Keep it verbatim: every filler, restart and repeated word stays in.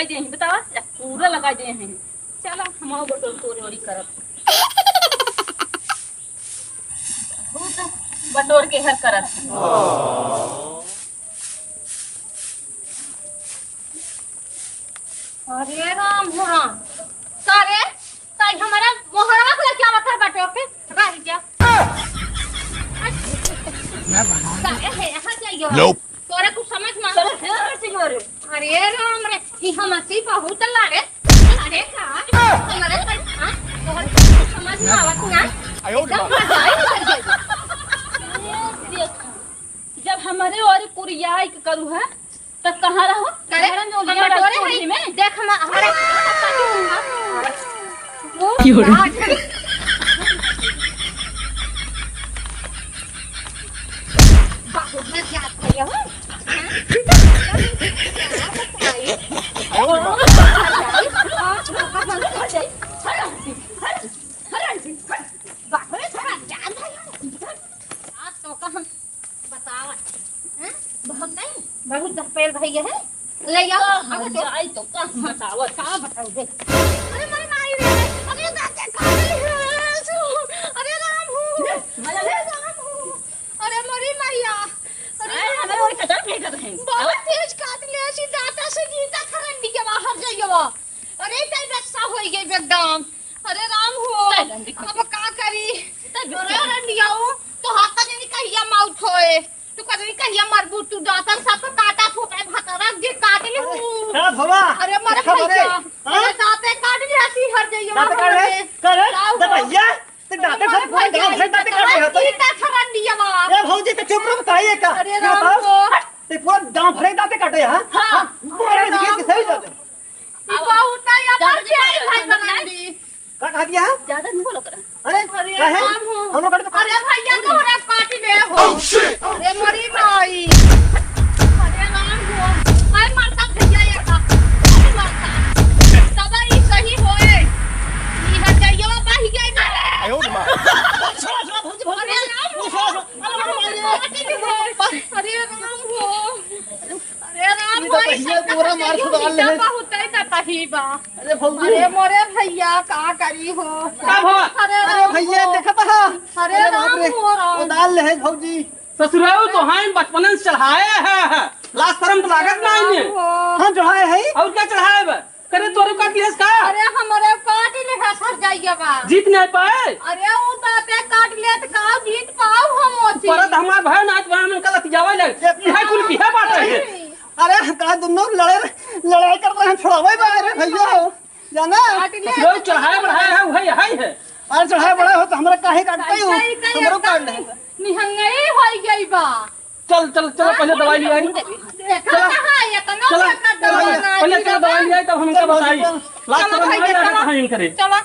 दे हैं, बतावा, या पूरा लगा दे हैं। चला, हम आओ बटोर तोरे ओरी करत। बहुत बटोर के हर करत। अरे राम हो राम। का रे? ताई हमारा मोहरवा को लेके आवत है बटोर के। रह जा। का रे है, यहाँ जाइयो। Nope। तोरा कुछ समझ में चलो, फिर से हो रे। अरे राम रे, ई हम अति बहुत लड़े। अरे का? हमारे पर, हाँ? तोहर कुछ समझ में आवत ना? आयो रे एकदम बाप। मजा ही उतर गई। जब हमारे और कुरियाई के करू है, तब कहाँ रहो? करे, हमारा जो हम लिया बटोरे रखो हैं। में। देख, हम, हमारे की हो रे? बाबू, मैं जात है, हो? हाँ? क्या बताई? बाबू, मैं जात है, हो? बाबू, मैं जात है, हो? आज तो का हम बतावत, हैं? बहुत नहीं, बहुत धपेल भैया है। ले आओ, का अब हम तो जाई तो का हम बतावत? का बताऊ बे? अरे मोरे माई रे, अरे दाते काटी है, सु-, अरे राम हो, अरे राम हो, अरे मोरी मैया, अरे अरे, राम हमें हो। और कचर फेंकत हैं। बहुत तेज काट ले, ऐसी दांता से जीता खरंडी के बाहर जाइए वो। अरे, तै रस्सा होई गई एकदम। अरे राम हो, तै रंडी अब का करी? तै अरे रंडियाऊ, तो हाथ का जनी कहिया मौत होए। तू कजनी कहिया मरबू, तू दांतन सब काटा थोपे भतरा जे काट ले हूँ। का भवा? अरे मरे का भवा रे? भैया, हाँ? अरे दांते काट ले हसी हर जाइए दांत बाबा काट ले? रे। का रे? का हुआ? दबैया? ते दांते अरे सब पूरा गाँव भैया, भर दांते काट ले हसी। ई का खरंडिया बा? ए भौजी, ते चुप रहो, बताइए का? अरे ये राम बताओ, हो। ते पूरा गाँव भर दांते काटे, हाँ? हाँ। हाँ? पूरा अरे ये राम सही हो। दांते। ई बहुत है, अपन ज्यादा के आई भाई नहीं बोलो। बनाई। का कहा दिया है? ज्यादा नहीं बोलो करा। अरे, अरे, काहे? राम हो। हम लोग का तो अरे भैया, तोहरा काट ले हो। Oh, shit! अरे मोरी माई। अरे राम हो। हाय मरता भैया, ये का? अरे मरता। तब ई सही होए। ई हट जाइए, बाबा, ही गई। आयो रे माँ। छोड़ा, छोड़ा, भौजी, भौजी। अरे राम हो। छोड़ा, छोड़ा। अरे, अरे, अरे, अरे। अरे राम हो। अरे राम ये तो हो, ई भैया सब पूरा मार कटैया सुधार हुई, ले। सब बहुत है कटही बा। अरे भौजी। अरे मोरे भैया, का करी हो? का भवा? अरे अरे राम भैया, हो। देखत हा। अरे अरे बाप राम रे, हो राम। उदार ले है भौजी। ससुराल तो हाँ बचपन से चढ़ाए है, है। लाज शर्म तो लागत ना है। राम हो। हम चढ़ाए है। और क्या चढ़ाए बा? करे तोरे काट लिहस का? अरे हमरे काट लिहस हर जाइए बा। जीत नहीं पाए? अरे उ दाते काट लेत का जीत पाऊ हम ओसी? परत हमार भाई नाच बा, हम इनका लतियावे ले। ये इहे कुल की है बात है। अरे का दुनो लड़े, लड़ाई कर रहे हैं, छोड़ावे बा रे भैया हो। जाना? काट ले। जो चढ़ाए बढ़ाए है, वही है, है। अरे चढ़ाए बढ़ाए हो तो हमरा काहे काटते हो? कैसे ही कहीं हमरो काट ले। एकदम निहंगई होई गई बा। चल, चल, चल, पहले दवाई ले आई। देखा चला। कहाँ है? इतना चला, बड़का चला, दवाई। पहले चला दवाई ले आई, तब हम इनका चल, बताई। चल। लास्ट चलो में भाई, दवाई चलो। आवे कहाँ इनकरे? चलो।